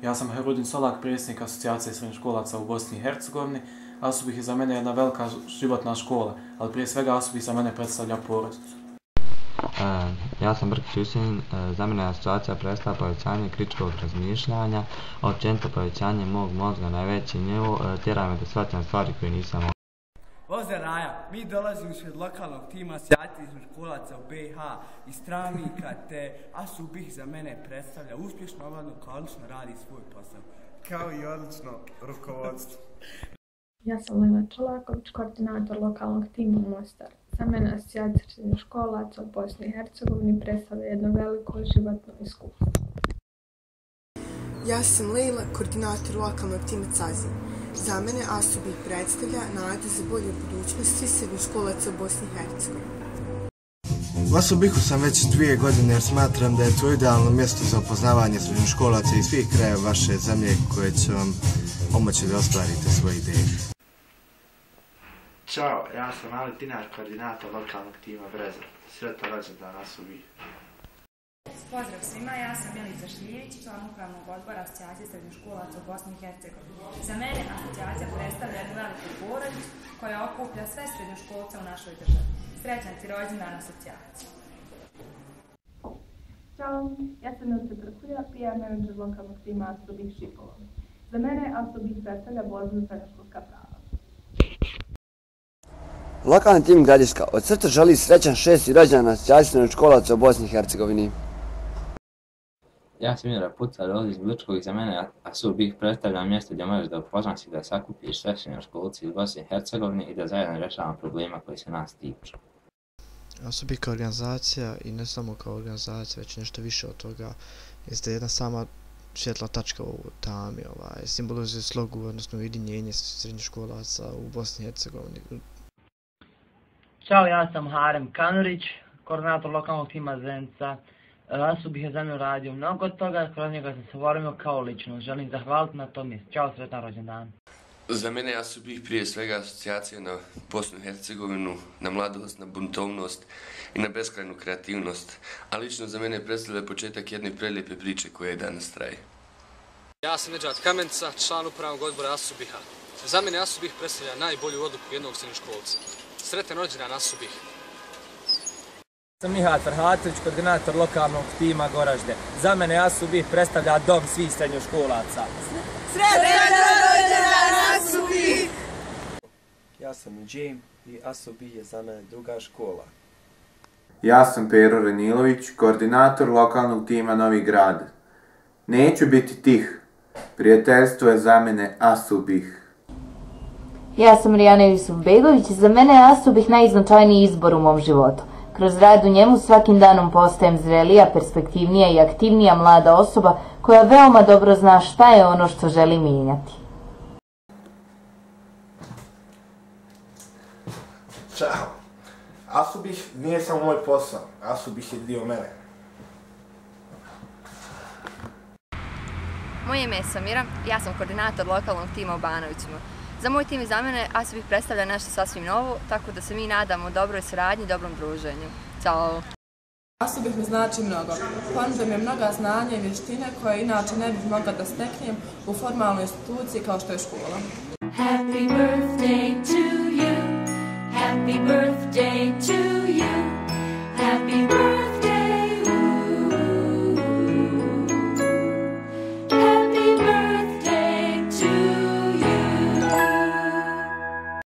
Ja sam Herudin Solak, predsjednik asocijacije srednjoškolaca u Bosni i Hercegovini. Asubih je za mene jedna velika životna škola, ali prije svega Asubih za mene predstavlja porodicu. Ja sam Brkić Husein, za mene asocijacija predstavlja povećanje kritičkog razmišljanja, općenito povećanje mog mozga na veći nivo, tjera me da shvaćam stvari koje nisam mogao. Pozdrav Raja, mi dolazimo iz lokalnog tima asocijacije srednjoškolaca u BiH iz Travnika, te Asubih za mene predstavlja uspješnu omladinu koja odlično radi svoj posao, kao i odlično rukovodstvo. Ja sam Lila Čolaković, koordinator lokalnog tima u Mostaru. Za mene asocijacija srednjoškolaca u Bosni i Hercegovini predstavlja jedno veliko životno iskustvo. Ja sam Lila, koordinator lokalnog tima CAZI. Za mene Asubih predstavlja nadu za bolju budućnost svih srednjoškolaca u Bosni i Hercegovini. U Asubihu sam već 2 godine jer smatram da je to idealno mjesto za upoznavanje srednjoškolaca iz svih krajeva vaše zemlje koje će vam pomoći da ostvarite svoje ideje. Ćao, ja sam Ali Tinar, koordinator lokalnog tima Brezar. Sretan rođendan Asubih. Pozdrav svima, ja sam Milica Šljivić, član upravnog odbora asocijacije srednjoškolaca u Bosni i Hercegovini. Za mene asocijacija predstavlja jednu veliku porodicu koja okuplja sve srednjoškolce u našoj državi. Srećan ti rođendan asocijacije. Ćao, ja sam Milica Brkulja, PR menadžer lokalnog tima Asubih Šipovo. Za mene Asubih predstavlja borbu za srednjoškolska prava. Lokalni tim Gradiška od srca želi srećan 6. rođendan asocijacije srednjoškolaca u Bosni i Hercegovini. Ja sam Mira Puca, dolazim iz Brčkog i za mene Asubih predstavlja mjesto gdje možeš da upoznaš i da sakupiš sve srednjoškolci iz Bosne i Hercegovine i da zajedno rješavamo problema koji se nas tiču. Asubih kao organizacija i ne samo kao organizacija, već nešto više od toga, jeste jedna sama svjetla tačka u tami, simbolizuje slogu, odnosno ujedinjenje srednjoškolaca u Bosni i Hercegovini. Ćao, ja sam Harem Kanurić, koordinator lokalnog tima Zenica. Asubih je za mene uradio mnogo toga, kroz njega sam se formio kao ličnost. Želim zahvaliti na tom mjestu. Ćao, sretan rođendan. Za mene je Asubih prije svega asocijacija na Bosnu i Hercegovinu, na mladost, na buntovnost i na beskrajnu kreativnost. A lično za mene predstavlja početak jedne prelijepe priče koja i danas traje. Ja sam Nedžad Kamenca, član upravnog odbora Asubiha. Za mene Asubih predstavlja najbolju odluku jednog srednjoškolca. Sretan rođendan Asubih. Sam Nihat Farhatović, koordinator lokalnog tima Goražde. Za mene Asubih predstavlja dom svih srednjoškolaca. Sretan rođendan Asubih! Ja sam Džim i Asubih je za mene druga škola. Ja sam Pero Renilović, koordinator lokalnog tima Novi Grad. Neću biti tih. Prijateljstvo je za mene Asubih. Ja sam Rijana Jusufbegović i za mene je Asubih najznačajniji izbor u mom životu. Kroz rad u njemu svakim danom postajem zrelija, perspektivnija i aktivnija mlada osoba koja veoma dobro zna šta je ono što želi mijenjati. Ćao. Asubih nije samo moj posao, Asubih je dio mene. Moje ime je Samira, ja sam koordinator lokalnog tima u Banovićima. Za moj tim i za mene Asubih predstavlja nešto sasvim novo, tako da se mi nadamo dobroj saradnji i dobrom druženju. Ćao! Asubih mi znači mnogo. Ponuđuje mi mnoga znanja i vještine koje inače ne bih mogla da steknem u formalnoj instituciji kao što je škola. Happy birthday to you, happy birthday to